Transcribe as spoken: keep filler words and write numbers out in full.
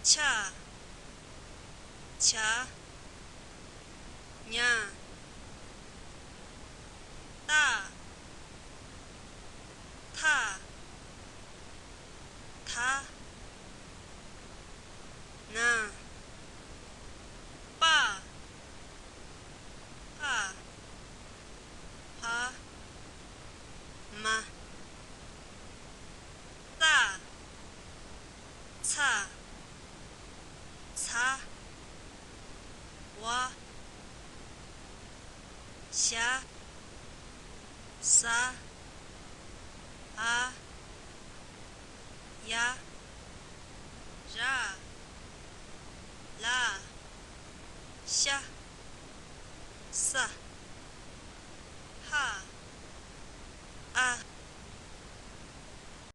ཆ། ཆ། ཉ། ཏ། ཐ། ཐ། ན། པ། པ། བ། མ། ཙ། ཚ། ཚ། བ། ཞ། ཟ། འ། ཡ། ར། ལ། ཤ། ས།